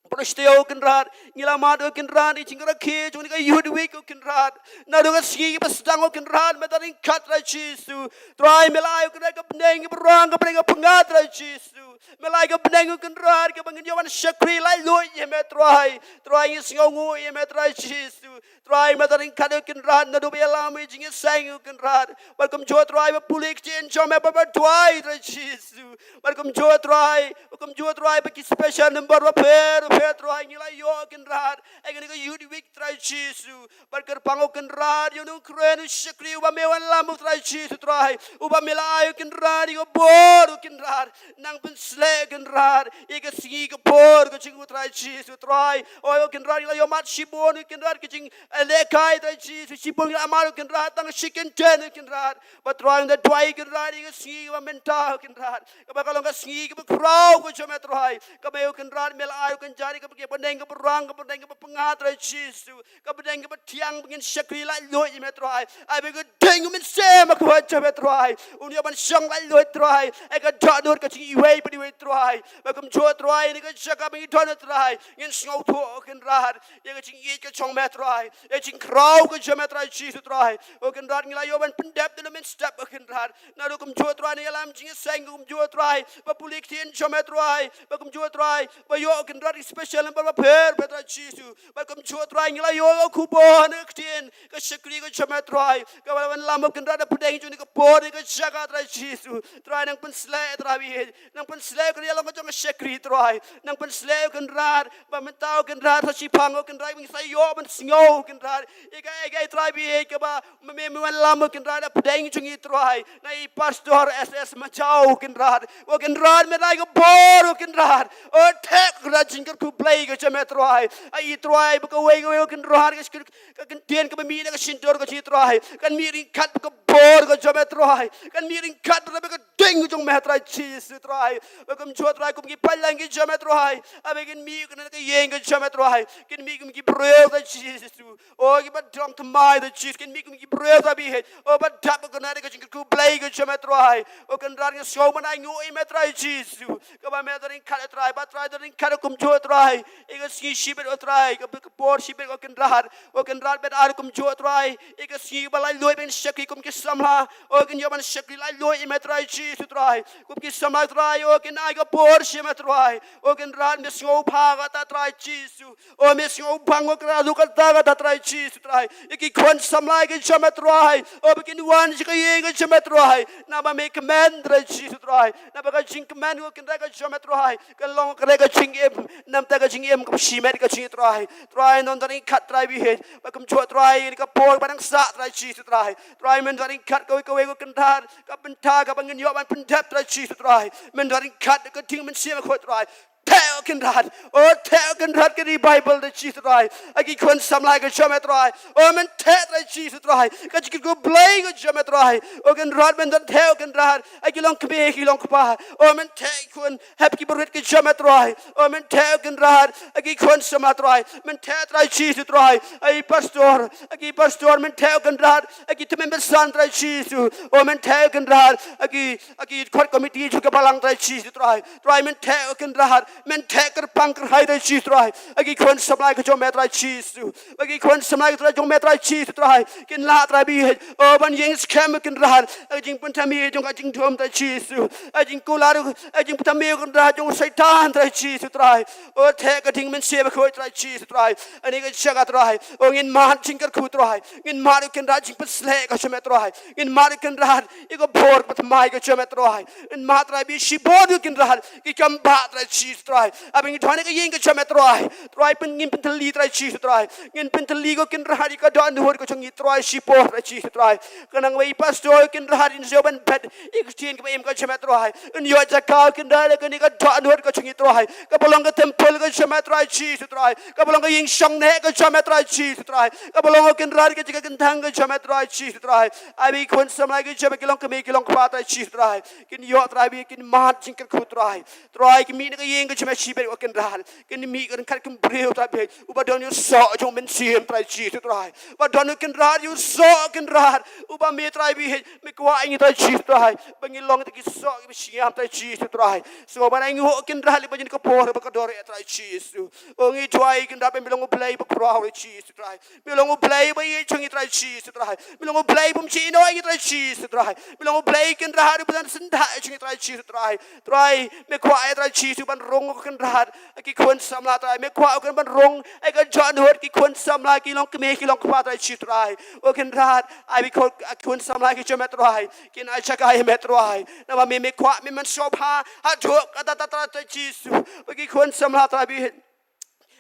baroh shi taïew Kynrad, ngi la mad ko Kynrad ïa ka jingrakhe jong kane ka Youth Week ko Kynrad. Naduh ka sngi ba sdang ko Kynrad, me don ryngkat Trai Jisu. Trai, me la ai ko Kynrad ka bneng kaba rong, ka bneng kaba pyngngad Trai Jisu. Me la ai ka bneng ko Kynrad kaba ngin ïoh ban shakri laitluid ïa me Trai. Trai, ngi sngewnguh ïa me Trai Jisu. Trai, me don ryngkat ko Kynrad naduh ba ïalam ïa ka jingïaseng ko Kynrad. Bad kumjuh Trai ba pule ktien jong me, ba ba duwai Trai Jisu. Bad kumjuh Trai, bad kumjuh Trai ba ki special number bapher bapher Trai ngi la ïoh ko Kynrad ha kane ka Youth Week Trai Jisu. Bad kyrpang ko Kynrad ïa u nongkren u shakri uba me wanlam ko Trai Jisu Trai, uba me la ai ko Kynrad ïa ka bor ko Kynrad. Nang pynsleh ko Kynrad ïa ka sngi ka por ka jong u Trai Jisu Trai. O ko Kynrad ngi la ïohmad shibun ko Kynrad ka jing, eh, lehkai Trai Jisu, shibun ngi la mad ko Kynrad tang shi kyntien ko Kynrad. Bad Trai ngi da duwai ko Kynrad ïa ka sngi kaba mynta ko Kynrad, kaba ka long ka sngi kaba khraw ko jong me Trai. Kaba ko Kynrad me la ai ko Kynrad ïa ka bneng kaba rong, ka bneng kaba pyngngad Trai Jisu. Ka bneng kaba thiang ba ngin shakri laitluid ïa me Trai. Ai ba ka ding u Mynsiem Bakhuid jong me Trai un ïoh ban shong laitluid Trai ha ka dohnud ka jingiwei bad iwei Trai. Bad kumjuh Trai ha kane ka jaka ba ngi don Trai ngin sngewthuh ko Kynrad ïa ka jingïeit ka jong me Trai, ïa ka jingkhraw ka jong me Trai Jisu Trai. Ko Kynrad ngi la ïoh ban pyndep da u Mynsiem Bakhuid ko Kynrad. Naduh kumjuh Trai ha ïalam jingïaseng, kumjuh Trai ba pule ktien jong me Trai, ba kumjuh Trai ba ïoh ko Kynrad special number bapher bapher Trai Jisu. Bad kumjuh Trai ngi la ïoh ka khubor na ka ktien ka shakri ka jong me Trai, kaba la wanlam ko Kynrad hapdeng jong kane ka por, kane ka jaka Trai Jisu. Trai nang pynsleh Trai baieit, nang pynsleh ko Kynrad ïa la long ka jong ka shakri Trai. Nang pynsleh ko Kynrad ba mynta ko Kynrad sa shiphang ko Kynrad ba ngin sa ïoh ban sngew ko Kynrad ïa kaei kaei Trai baieit kaba me me wanlam ko Kynrad hapdeng jong ngi Trai. Na i Pastor S S Majaw ko Kynrad, ko Kynrad me la ai ka bor ko Kynrad. O theh ko Kynrad jingkyrkhu Blei ka jong me Trai. Ai Trai ba kawei kawei ko Kynrad ka, ka kyntien kaba mih na ka shyntur ka jong ngi Trai kan mih ryngkat bad ka bor ka jong me Trai, kan mih ryngkat bad ka ding ka jong me Trai Jisu Trai. Bad kumjuh Trai kum ki paidlang ki jong me Trai, haba kin mih na ka ïing ka jong me Trai kin mih kum ki briew Trai Jisu. O kiba dang thymmai Trai Jisu, kin mih kum ki briew Trai baieit, o ba dap ko Kynrad ïa ka jingkyrkhu Blei ka jong me Trai. Ko Kynrad ngi sngew ban ainguh ïa me Trai Jisu, kaba me don ryngkat Trai, ba Trai don ryngkat kumjuh Trai ïa ka sngi shibit ko Trai, ka, ka por shibit ko Kynrad. Ko Kynrad me don kumjuh Trai ïa ka sngi ba laitluid ban shakri kum ki samla. O kin ïoh ban shakri laitluid ïa me Trai Jisu Trai. Kum ki samla Trai, o kin ai ka bor sha me Trai. Ko Kynrad me sngewbha kata Trai Jisu. O me sngewbha ko Kynrad kata kata Trai Jisu Trai. Ïa ki khun samla ki jong me Trai, o ba kin wan sha ka ïing ka jong me Trai, naba me kmen Trai Jisu Trai. Naba ka jingkmen ko Kynrad ka jong me Trai ka long ka jingim, namar ka jingim kaba shimet ka jong ngi Trai. Trai nang don ryngkat Trai baieit, ba kumjuh Trai ïa ka por ba nang sah Trai Jisu Trai. Trai men don ryngkat kawei kawei ko Kynrad, ka bynta kaba ngin ïoh ban pyndep Trai Jisu Trai. Men don ryngkat ka ding Mynsiem Bakhuid Trai. Theh ko Kynrad, o theh ko Kynrad ka revival Trai Jisu Trai ha ki khun samla ka jong me Trai. O men theh Trai Jisu Trai ka jingkyrkhu Blei ka jong me Trai. O Kynrad men don theh ko Kynrad ha ki long kmie ki long kpa. O men theh ki khun hep ki barit ka jong me Trai. O men theh ko Kynrad ha ki khun samla Trai. Men theh Trai Jisu Trai ha ki pastor, ha ki pastor men theh ko Kynrad ha ki tymmen basan Trai Jisu. O men theh ko Kynrad ha ki, ha ki khot committee jong ka balang Trai Jisu Trai. Trai men theh ko Kynrad, men theh kyrpang kyrhai Trai Jisu Trai ha ki khun samla ka jong me Trai Jisu. Ha ki khun samla ka jong me Trai Jisu Trai kin lah Trai baieit, o ban ïeng skhem ko Kynrad ha ka jingpynthame jong ka jingdum Trai Jisu. Ha ka jingkular, ha ka jingpynthame ko Kynrad jong u Soitan Trai Jisu Trai. O theh ka ding Mynsiem Bakhuid Trai Jisu Trai ha kane ka jaka Trai. O ngin mad jingkyrkhu Trai, ngin mad ko Kynrad jingpynsleh ka jong me Trai. Ngin mad ko Kynrad ïa ka bor ba thymmai ka jong me Trai. Ngin mad Trai baieit shibun ko Kynrad ki kam bah Trai Jisu Trai. Haba ngi don ha ka ïing ka jong me Trai. Trai pyn ngin pyntylli Trai Jisu Trai. Ngin pyntylli ko Kynrad ïa ka dohnud ka jong ngi Trai shipor Trai Jisu Trai. Ka nang wei pastor Kynrad in shu ban bet ïa ka ktien kaba im ka jong me Trai. Yn ïoh jaka Kynrad ïa kane ka dohnud ka jong ngi Trai. Kaba long ka temple ka jong me Trai Jisu Trai. Kaba long ka ïing shongneh ka jong me Trai Jisu Trai. Kaba long ka Kynrad ka jaka kyntang ka jong me Trai Jisu Trai. Ai ba ki khun samla ki jong me ki long kmie ki long kpa Trai Jisu Trai. Kin ïoh Trai ba kin mad jingkyrkhu Trai. Trai ki mih na ka ïing ka jong me shibit ko Kynrad. Kin mih ka ryngkat kum briew Trai ba uba don ïa u soh jong u Mynsiem Trai Jisu Trai. Uba don u Kynrad ïa u soh Kynrad. Uba me Trai ba me kwah ïa ngi Trai Jisu Trai. Ba ngi long kita ki soh kiba shiang Trai Jisu Trai. Sngewbha ban ai nguh Kynrad lyngba kane ka por ba kordor eh Trai Jisu. O ngi duwai Kynrad ba me long U Blei ba khraw Trai Jisu Trai. Me long U Blei ba ïeit jong ngi Trai Jisu Trai. Me long U Blei bym shym ïehnoh ïa ngi Trai Jisu Trai. Me long U Blei Kynrad uba don syndah jong ngi Trai Jisu Trai. Trai me kwah ïa Trai Jisu ban rung ko Kynrad. Ki khun samla Trai me kwah ko Kynrad ban rung. Ai ka dohnud ki khun samla ki long kmie ki long kpa Trai Jisu Trai. O Kynrad ai ba ki khun samla ki jong me Trai. Kin ai jaka ïa me Trai. Namar me me kwah me mynsiem ha. Haduh katta katta Trai Jisu. Ba ki khun samla Trai ba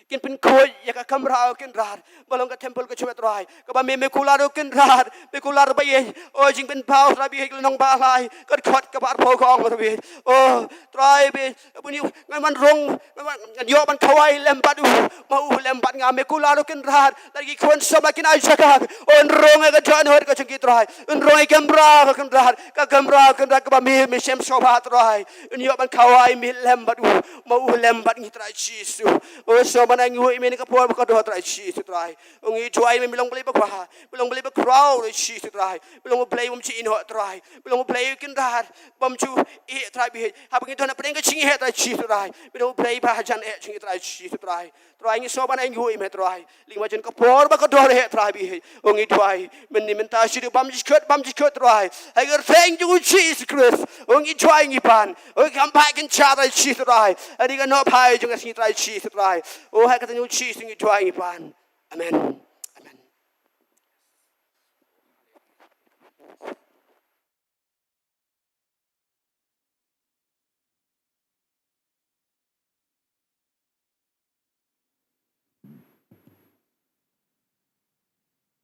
kin pynkhuid ïa ka kamra ko Kynrad ba long ka temple ka jong me Trai. Kaba me me kular ko Kynrad me kular ba ïeit. O jingpynpaw Trai ba ïeit ka lynnong Bahlai ka dkhot kaba arphew ka ong Trai ba ïeit. O Trai ba ïeit bun ïa ngan ban rung ngan ban ngan ïoh ban khawai lem bad u. Ma u lem bad nga me kular ko Kynrad. Lada ki khun samla kin ai jaka. O yn rung ïa ka dohnud ka jong ki Trai. Yn rung ïa ka kamra ko Kynrad. Ka kamra ko Kynrad kaba me me shem sngewbha Trai. Yn ïoh ban khawai me lem bad u. Ma u lem bad ngi Trai Jisu. O sngewbha ban ai nguh ïa me ha kane ka por ba kordor Trai Jisu Trai. O ngi duwai me me long Blei ba kwah. Me long Blei ba khraw Trai Jisu Trai. Me long U Blei bym shym ïehnoh Trai. Me long U Blei Kynrad bym ju ïeh Trai ba ïeit. Haba ngi don hapdeng ka jingïeh Trai Jisu Trai. Me long U Blei ba hajan eh jong ngi Trai Jisu Trai. Trai ngi sngewbha ban ai nguh ïa me Trai. Lyngba kane ka por ba kordor eh Trai ba ïeit. O ngi duwai mynne mynta shu bam jingkut bam jingkut Trai. Ha ka kyrteng jong u Jisu Khrist. O ngi duwai ngi pan. O ngi kham phai kynja Trai Jisu Trai. Ha kane ka nohphai jong ka sngi Trai Jisu Trai. O ha ka kyrteng jong u Jisu ngi duwai ngi pan. Amen. Amen.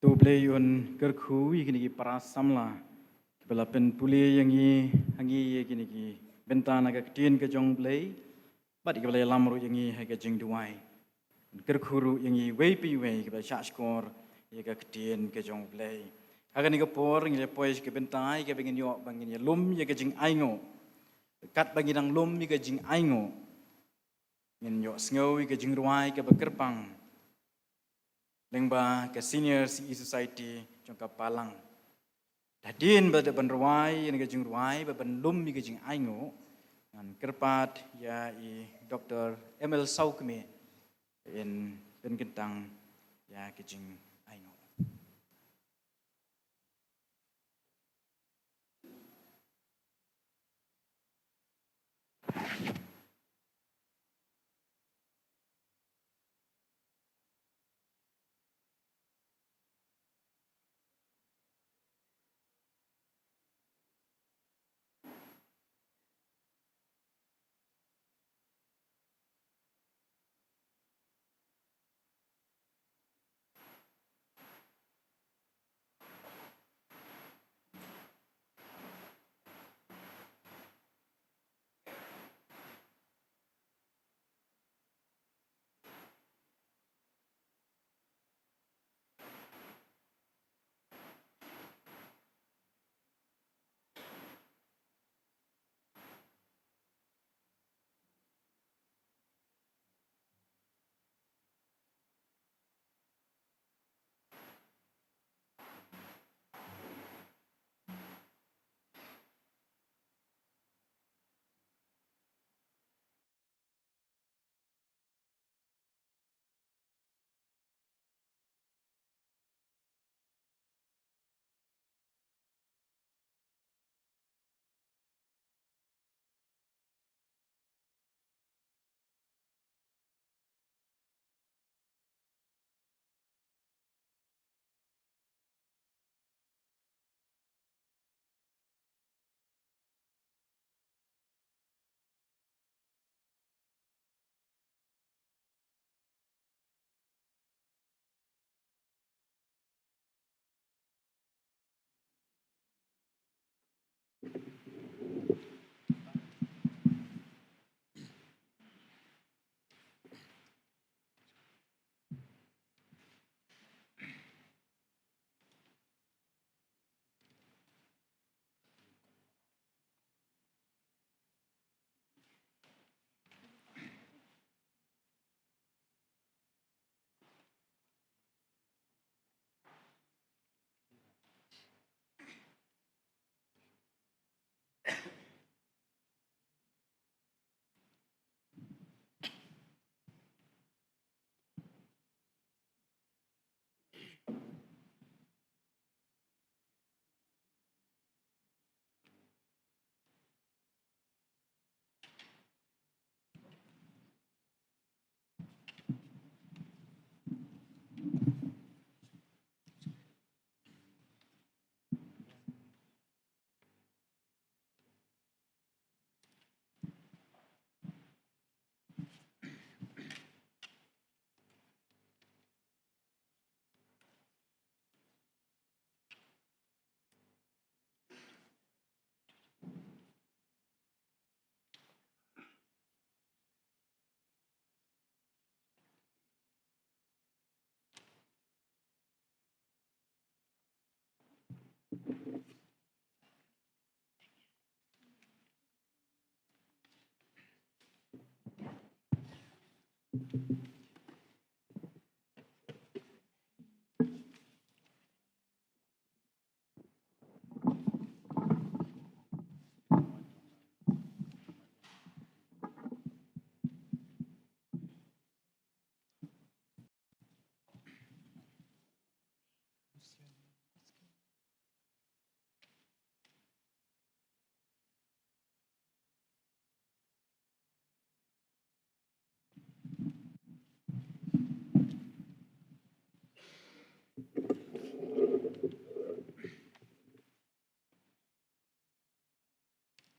To Blei un kyrkhu ïa kine ki para samla kiba la pynpule ïa ngi ha ngi ïa kine ki bynta na ka ktien ka jong Blei. Bad ïa kiba la ïalam ruh ïa ngi ha ka jingduwai. Kyrkhu ruh ïa ngi iwei pa iwei kiba la shahshkor ïa ka ktien ka jong U Blei. Ha kane ka por ngi la poi sha ka bynta ïa kaba ngin ïoh ba ngin ïalum ïa ka jingainguh. Katba ngi dang lum ïa ka jingainguh ngin ïohsngew ïa ka jingrwai kaba kyrpang lyngba ka Senior C E Society jong ka Balang. Hadien ba dep ban rwai ïa ka jingrwai ba ban lum ïa ka jingainguh, ngan kyrpad ïa i Doctor M L Sawkmie in pynkyntang ïa ka jingainguh.